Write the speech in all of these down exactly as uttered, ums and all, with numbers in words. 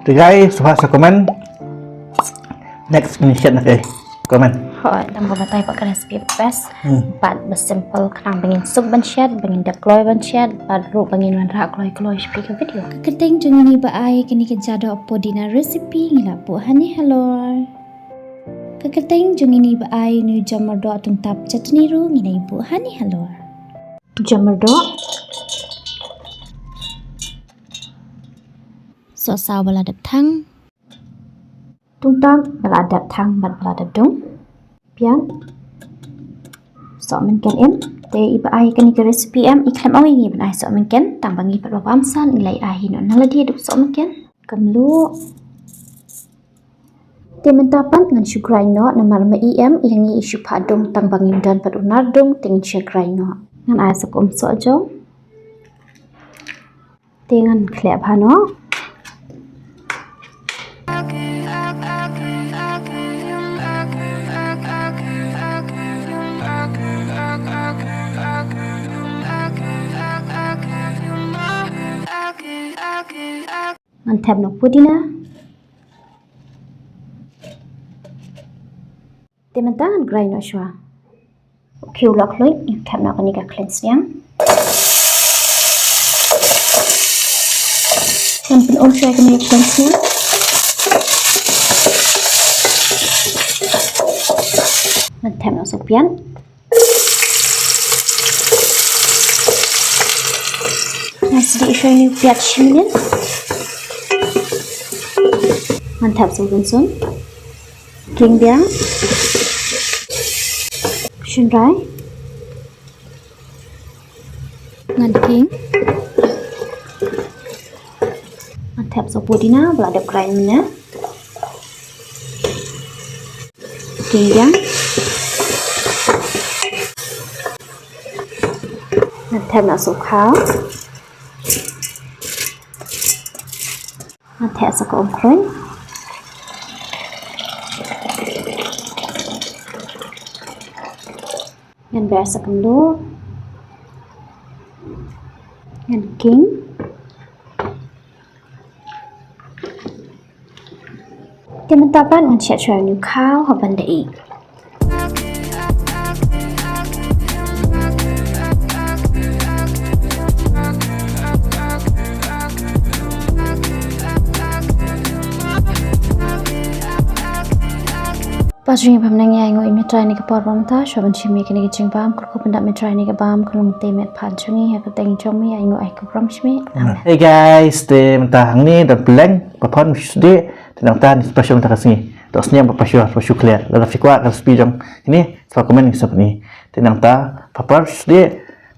Te guys, sngewbha sa comment. Next ngin shet na kaei? Comment. Hooid, tang ba batai pat ka recipe best. Hmm. Pat ba simple, khnang ba ngin suk ban shet, ba ngin dep kloi ban shet, bad ruh ba ngin wanrah kloi kloi sha phi ka video. Ka kyrteng jong ngi ba ai kane ka ja doh podina recipe ngi la buh hangne halor. Ka kyrteng jong ngi ba ai une u jamar doh tungtap chutney ruh ngi la buh hangne halor. Jamar doh. Sohsaw ba la dep thang. Tungtap ba la dep thang bad ba la dep dung. Piat. Sohmynken em. Te i ba ai kane ka recipe em, i khlem ong ïa ngi ban ai sohmynken, tang ba ngi pat ba bam san ngi la ai hi noh na lade duh sohmynken. Ka mluh. Te mynta pat ngan shu grind noh namar ma i em, ïa ngi i shu phah dung tang ba ngim don pat u nar dung, te ngan shu grind noh. Ngan ai sa ka um sohjong. Te ngan khleh bha noh. Ngan thep noh pudina. Te mynta ngan grind noh shuwa. Okay, u la khluit, ngan thep noh kane ka khlem sniang. Ngan pynum shuwa kane ka khlem sniang. Ngan thep noh sa u piat. Ngan sdieh shuwa ïa une u piat shi minit. Ngan thep sa u rynsun. King biang. Shynrai. Ngan king. Ngan thep sa u pudina ba la dep grind mynne. King biang. Ngan thep noh sa u khaw. Ngan thep sa ka um khluit. Ngan ber sa ka mluh. Ngan king. Te mynta pat ngan shet shuwa ïa une u khaw haba nda ïa. Ba jong ngi ba mnang ïa ngi, me trai ne ka por ba mynta shuwa ban shim ïa kane ka jingbam, kyrkhu pyndap me trai ne ka bam, ka long te met phan jong ngi ha ka teng jong me, ïa ngi ai ka burom shim. Amen. Hey guys, te mynta hangne don pylleng ba phan shu sdieh, te nangta ne special mynta ka sngi. Dok sniang ba phan shu, phan shu clear. Lada phi kwah ka recipe jong kine, sngewbha comment ngi sa pyni. Te nangta ba phan shu sdieh,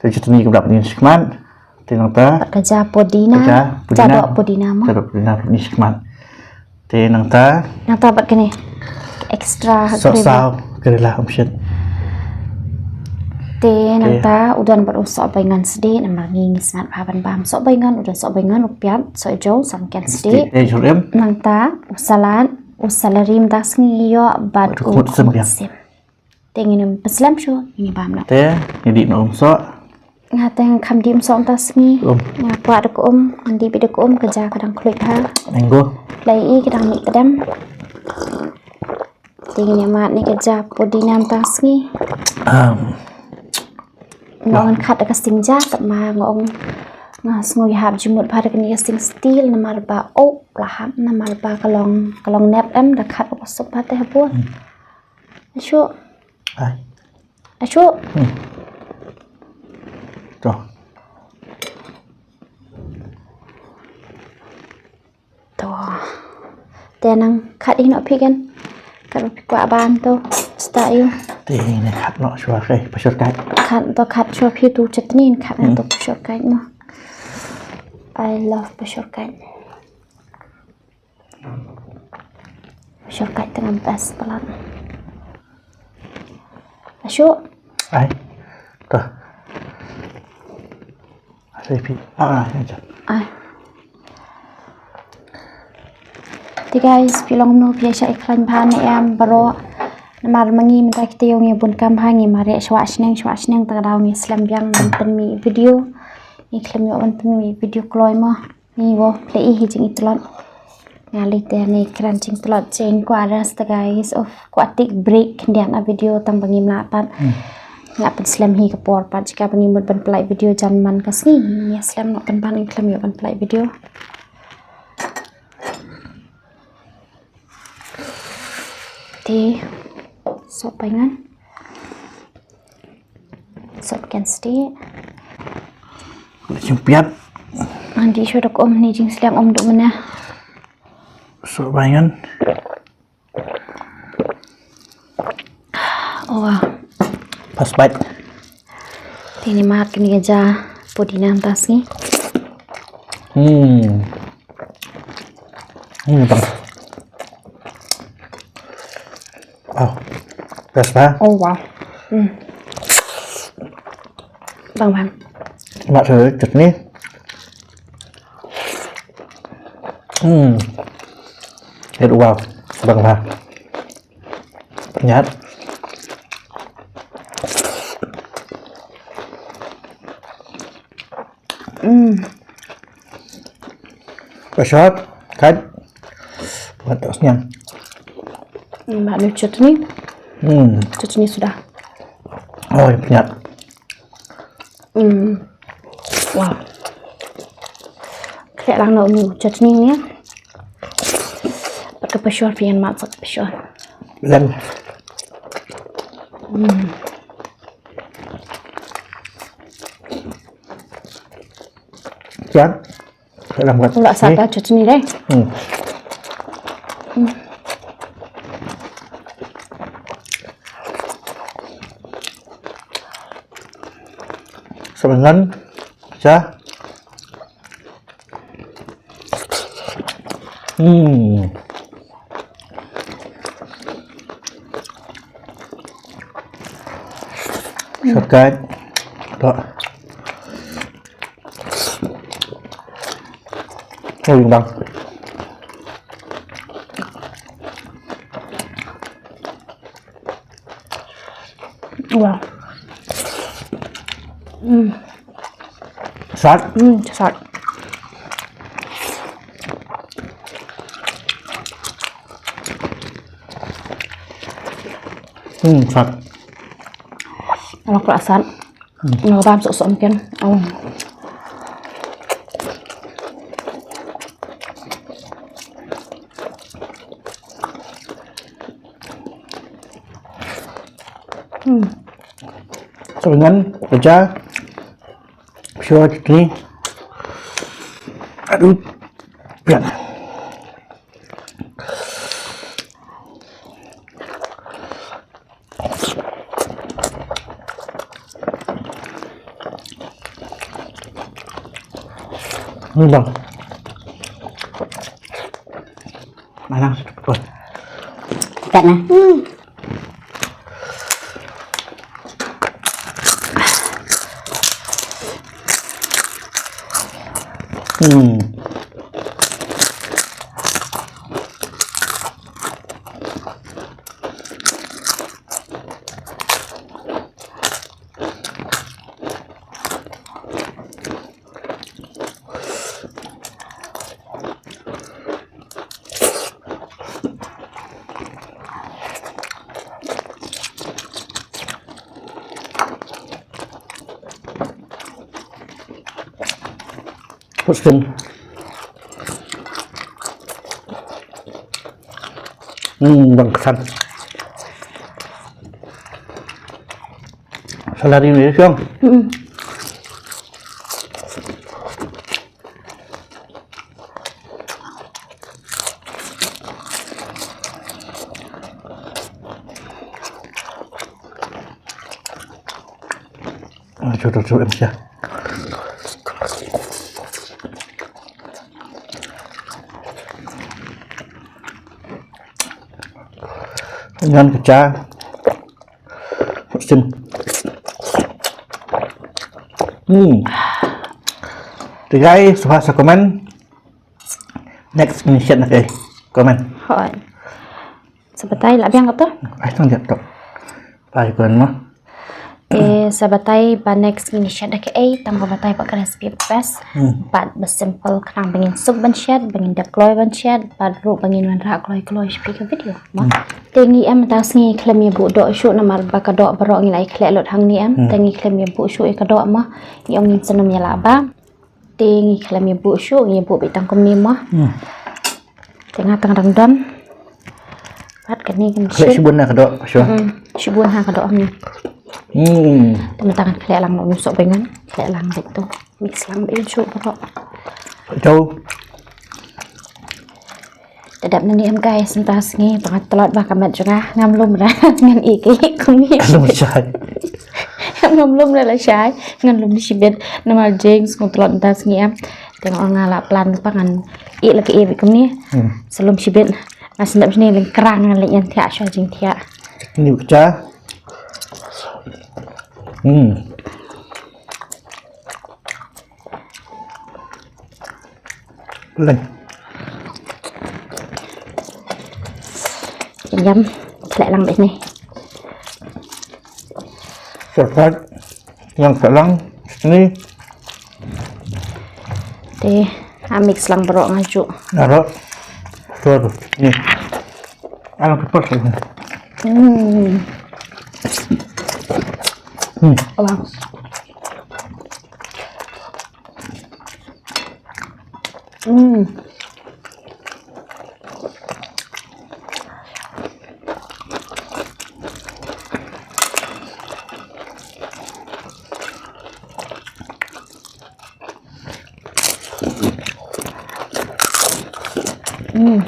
te jingtuni kumba pyni shikmat. Te nangta ka ja podina. Ka ja podina. Ja doh podina mo. Ja doh podina pyni shikmat. Te nangta. Nangta bad kane extra. Sohsaw karela umshet. Te nangta u don bad u sohbaingan sdieh namar ngi ngi sngewbha ban bam sohbaingan, u don sohbaingan, u piat, sohjaw, sohmynken sdieh. Te jur em. Nangta u salad, u celery mynta sngi ïoh bad u khmut sim. Te ngin ym pynslem shuh, ngin bam noh. Te ngi dih noh um soh. Nga te nga kham dih um soh mynta sngi. Um. Nga kwah da ka um, ngan dih beit da ka um, ka ja ka dang khluit ha. Mango. Lei i ka dang mih tdem. Te ngin ïa mad ne ka ja podina mynta sngi. Um. Nga ong ngan khat da ka sting ja, kat ma nga ong nga sngew ïahap jingmut bha da kane ka sting steel namar ba oh la hap namar ba ka long ka long nep em da khat ka suk bha te ha bun. Hmm. Ashu. Ai. Ashu. Hmm. To. To. Te nang khat ïa noh phi ken. Kat ba phi kwah ban to. Sta ïu. Te ne khat noh shuwa kai pashur kai. Khat to khat shuwa phi tu chutney khat to pashur kai mo. I love pashur kai. Shortcut tengah best palat. Ashu. Ai. Ka. Asai pi. Ah, ya. Ai. Te guys, phi long no phi sha iklan bha ne em baroh. Namar ma ngi mynta kita ïoh ngi bun kam bha ngi mareh shwa shneng shwa shneng ta ka daw ngi slem biang ban pynmih video. Ngi khlem ïoh ban pynmih video kloi mo. Ngi wo plie hi jing i tlot. Nga leit te ne kren jingtlot jingkwah rest guys. Of kwah take break khyndiat na video tang ba ngim lah pat. Hmm. Nga pynslem hi ka por pat jaka ba ngi mut ban pynlait video jan man ka sngi. Ngi slem noh pynban ngi khlem ïoh ban pynlait video. Te sop paingan. Sop ken sti. Jingpiat. Andi shu dok om ni jingsliang om dok mena. Sop paingan. Oh, wow. First bite. Te ni mat kini aja pudina tas ni. Hmm. Hmm, bang. Oh, best ba? Oh, wow. Hmm. Bang, bang. Mat sa chutney. Hmm. It wow. Bang ba. Nyat. Hmm. Bashot, kat. Buat tak senyang. Hmm, mat ni chutney. Hmm. Chutney suda. Oh, ya penyat. Hmm. Wow. Khleh lang na umi chutney ni. Pat ka pashor pian mat sak pashor. Lem. Hmm. Siap. Dalam buat. Pula sata chutney deh. Hmm. Sebengan. Pecah. Hmm. Shortcut. Tak. Oh, yung bang. Wow. Hmm. Sat? Hmm, sat. Hmm, sat. Alang kala sat. Hmm. Nga bam sok sok mungkin. Oh. Hmm. Sebengan, pecah. Sure, ni. Aduh. Pian. Ni bang. Manang satu pun. Kat na. Hmm. Hmm. Huskin. Hmm, bang kesan. Salad ini, Syong. Hmm. Ah, cuba, cuba, cuba. Ngan kecha. Sim. Hmm. Te guys, suba sa comment. Next ngin share na kai comment. Hoi. Sa batai la biang kato? Ai tang dia tok. Ai kon ma. Te sa batai ba next ngin shet da kaei, tang ba batai ba ka recipe best. Hmm. Bad ba simple khnang ba ngin suk ban shet, ba ngin dep kloi ban shet, bad ruh ba ngin wanrah kloi kloi sha phi ka video. Mo. Hmm. Te ngi em mynta sngi khlem ïa buh doh shuh namar ba ka doh baroh ngi la ïa khleh lut hangne em. Hmm. Te ngi khlem ïa buh shuh ïa ka doh mo. Ngi ong ngin sa nym ïa lah ba. Te ngi khlem ïa buh shuh, ngi buh beit tang kumne mo. Hmm. Te nga tang dang don. Pat kane kan. Khleh shibun na ka doh, shuwa. Hmm, shibun ha ka doh ni. Hmm. Te mynta ngan khleh lang noh, ym suk beit ngan. Khleh lang beit to. Mix lang beit shuh baroh. Jauh. Te dep nangne em guys, mynta sngi ba nga tlot ba ka met jong nga ngam lum re, ngan ïeh kumne. Lum shai. Ngam lum re lashai, ngan lum shibit namar jing sngew tlot mynta sngi em. Te nga ong nga la plan ba ngan ïeh la kaei beit kumne. Hmm. Sa lum shibit. Nga sngewdep shane lyngkrang ngan leit ïeng thiah shuwa jingthiah. Ni ka cha. Hmm. Leng. Yum, khleh lang beit ne. Syrpat, ïeng khleh lang, ni. Te, ha mix lang baroh nga ju. Baroh. Tur, ni. Alang pepper sih. Hmm. Hmm. Wah. Hmm. Hmm.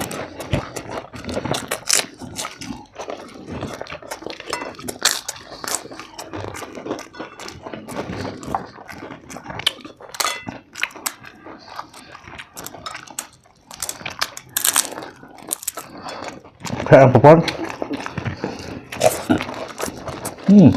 Kaya ang popcorn. Hmm.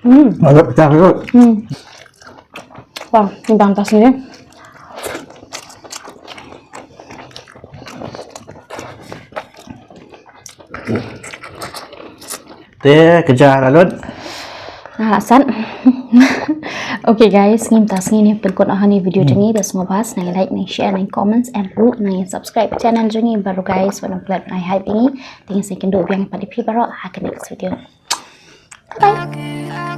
Hmm. Masak pecah tu. Hmm. Wah, ni bang tas ni. Te keja la lut. Nga la sat. Okay guys, ngim tas ngi ni pynkut ha ni video jong ngi, da sngewbha nang like, nang share, nang comments and ruh nang subscribe channel jong ngi baroh guys, wan upload ai hai bingi. Te ngin sa ïakynduh biang pat ïa phi baroh ha ka next video. Bye.